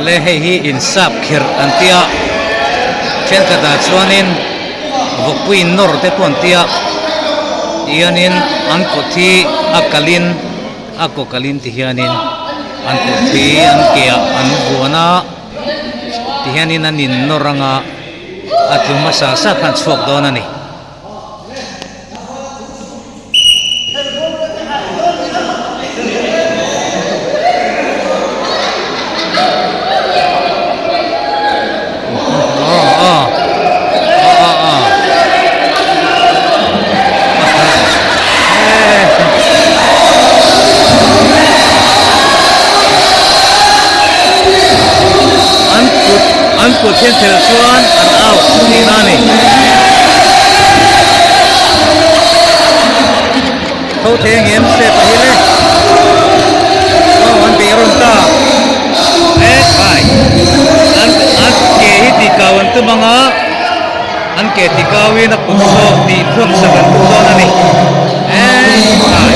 Le hei hi insap kherh an tia thenkhatah chuanin vawkpui nawr te pawh an tia tihianin an kut hi a kalin a kaw kalin ti hianin an kut hi an ke ah an vuan a tihianin an innawr anga a tlu hmasa sa khan chhuak dawn a ni. An kut an kut hian thelh chuan an out tihna a ni. Tho thei ang em step a hi le. Aw an beih rawn ta. E khai. An an ke hi tih kau an tum ang a. An ke ti kau in a kut zawk tih phuak sak an tum dawn a ni. E khai.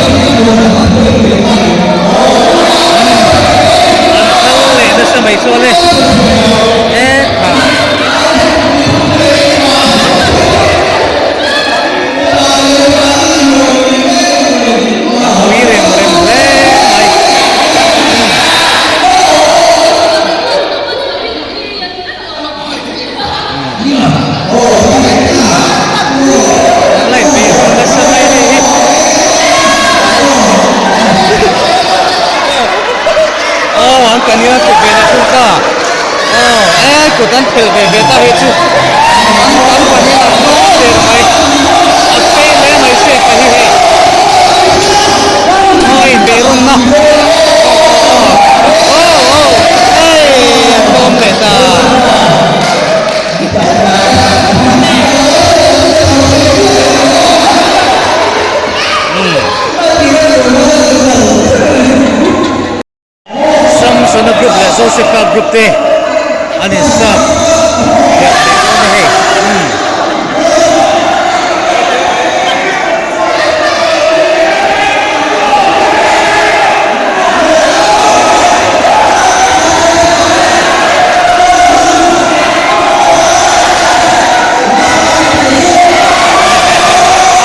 An thal leh nasa mai chu ale. E khai. A pui rem rem hle mai. An la inpeih run nasa mai a nih hi. Aw an kan hian kut ve leh thung ta. Aw e kut an phelh ve ve ta hi chu an tam pahnih an hnawng der mai. A phei hle mai se pa hi hei. Aw inpeih runna. Aw aw aw ei a tlawm leh ta. Samsona group leh Josepha group te an insap khelh leh dawn a hei.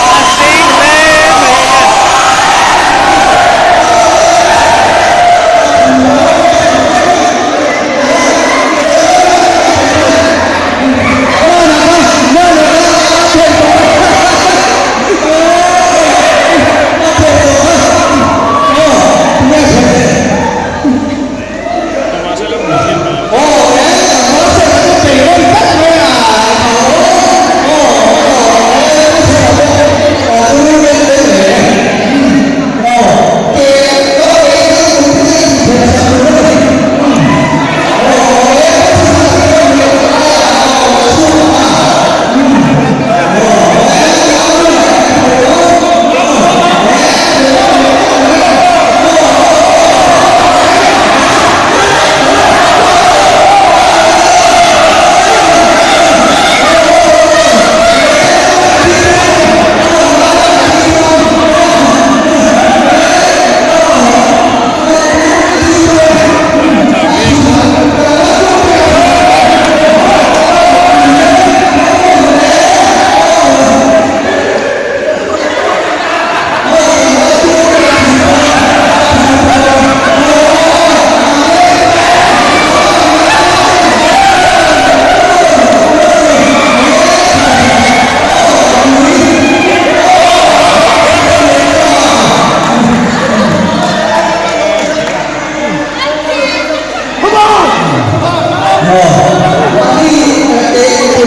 A sei hle mai a hian.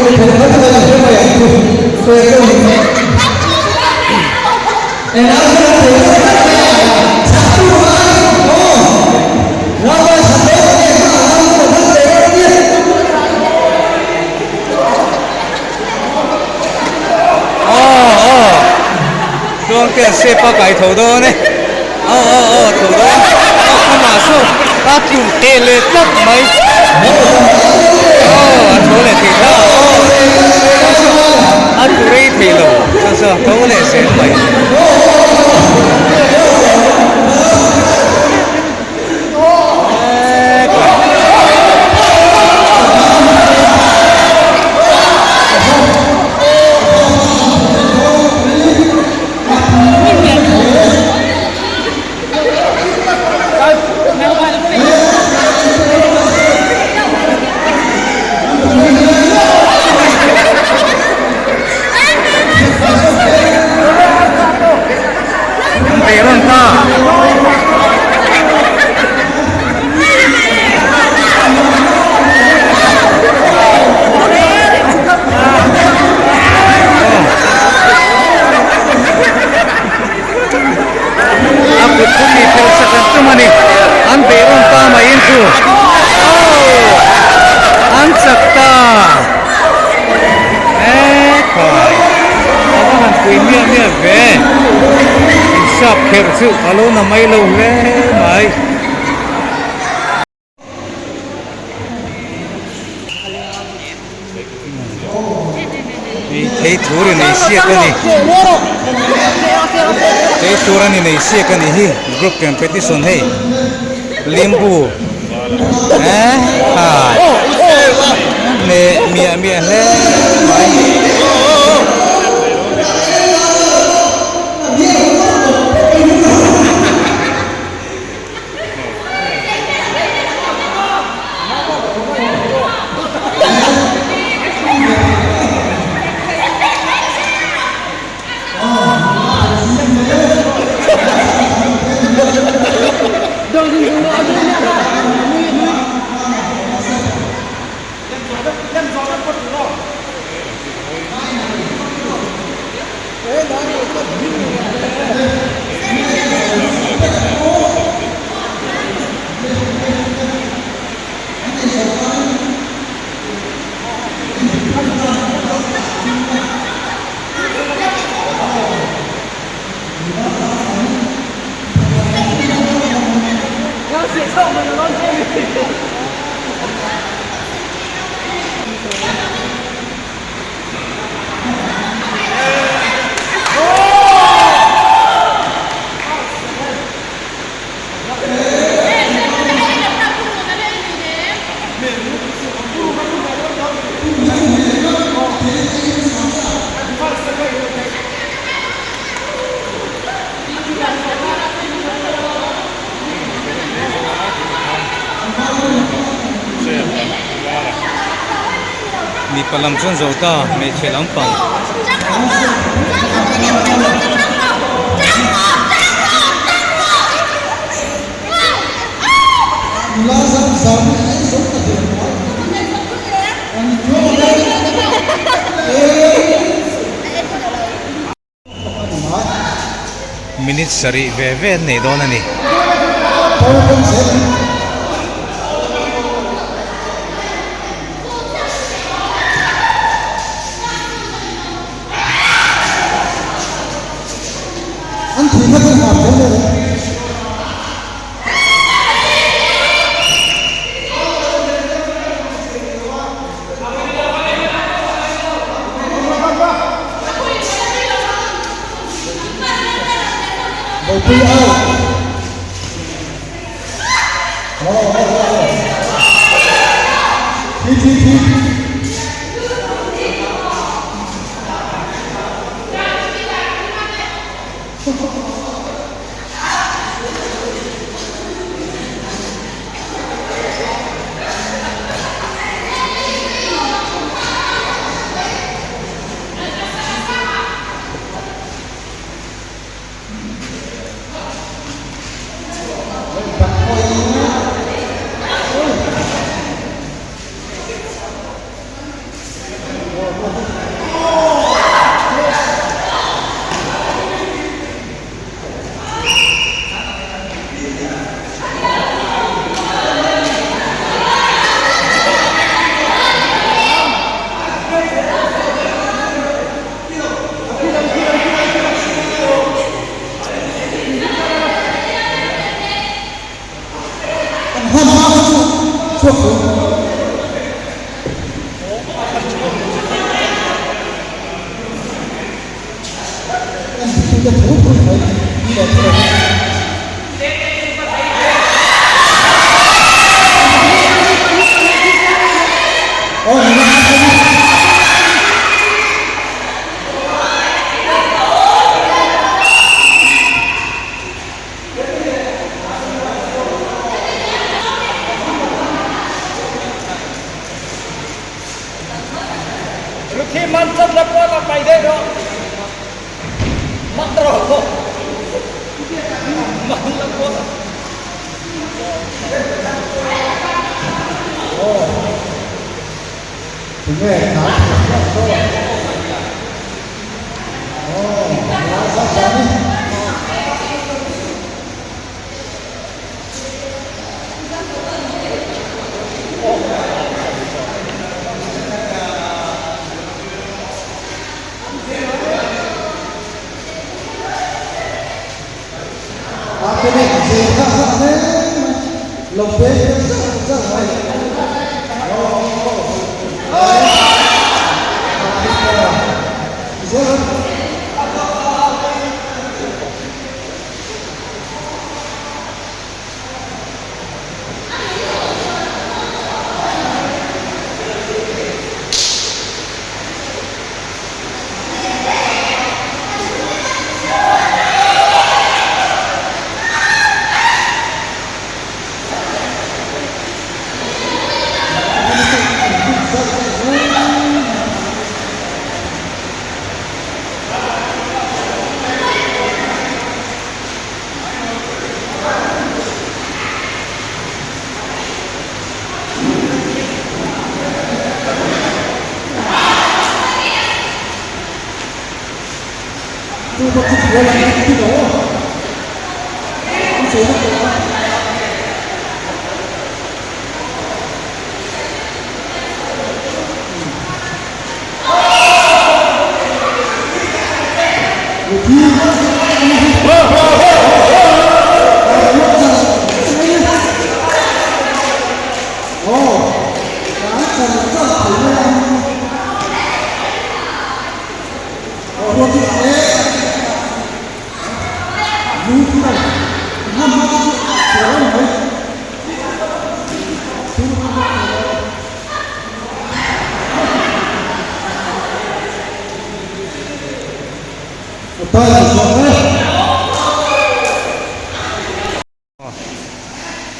Aw aw Tluangte step a kai tho dawn e aw aw aw tho dawn aw khumah saw a tlu teh leh tlat mai aw a tho leh thei ta aw a tlu rei thei lo chuan saw a tho leh zel mai. An rawn ta. A kut chu mi phel sak an tum a ni. An bei rawn ta mai in chu. Aw! An chak ta. Ekhai! A va han pui miah miah ve. Insap kherh chu a lo na mai lo hle mai. Thei thur in ei siak a ni. Thei thur an in ei siak a ni hi group competition hei limbu eh khai leh miah miah hle mai. Mipa lam chuan zo ta hmeichhe lampang. Minute sarih ve ve an nei dawn a ni.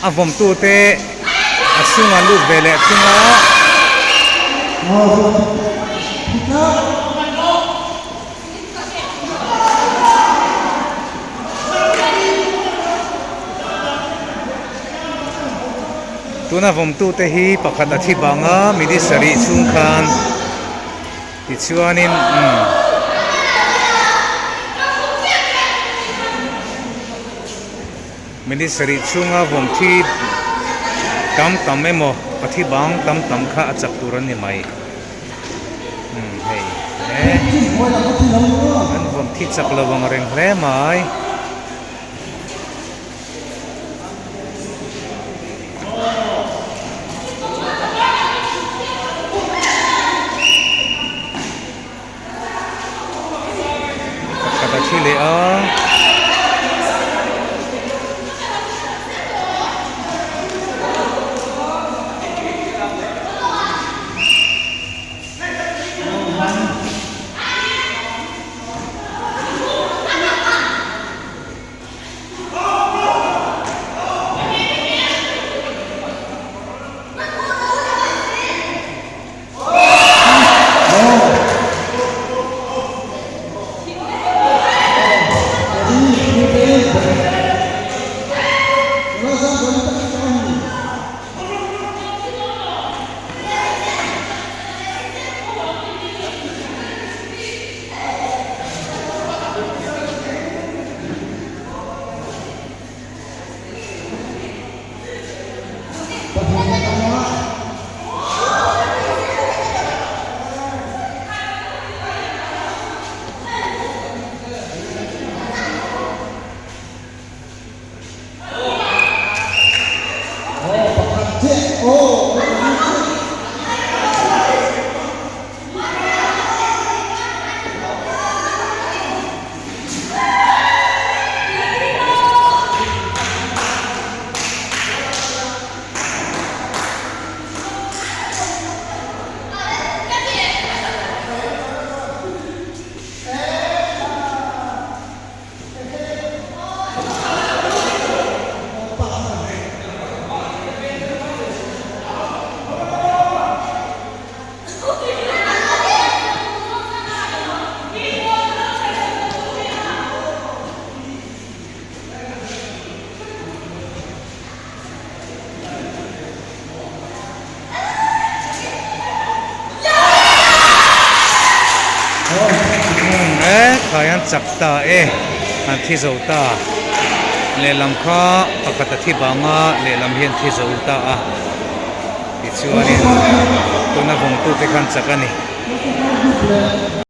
A vawmtute a chhungah lut ve leh thung a. Tuna vawmtute hi pakhat a thi bang a minute sarih chhung khan tichuanin umm. Minute sarih chhunga vawm thi tam tam emaw a thi bang tam tam kha a chak tur a ni mai. Umm hei he an vawm thi chak lo ang reng hle mai. Pakhat a thi leh a. Ekhai an chak ta e, an thi zo ta. Lehlam kha pakhat a thi bang a, lehlam hi an thi zo ta a. Tichuanin tuna vawngtute kha an chak a ni.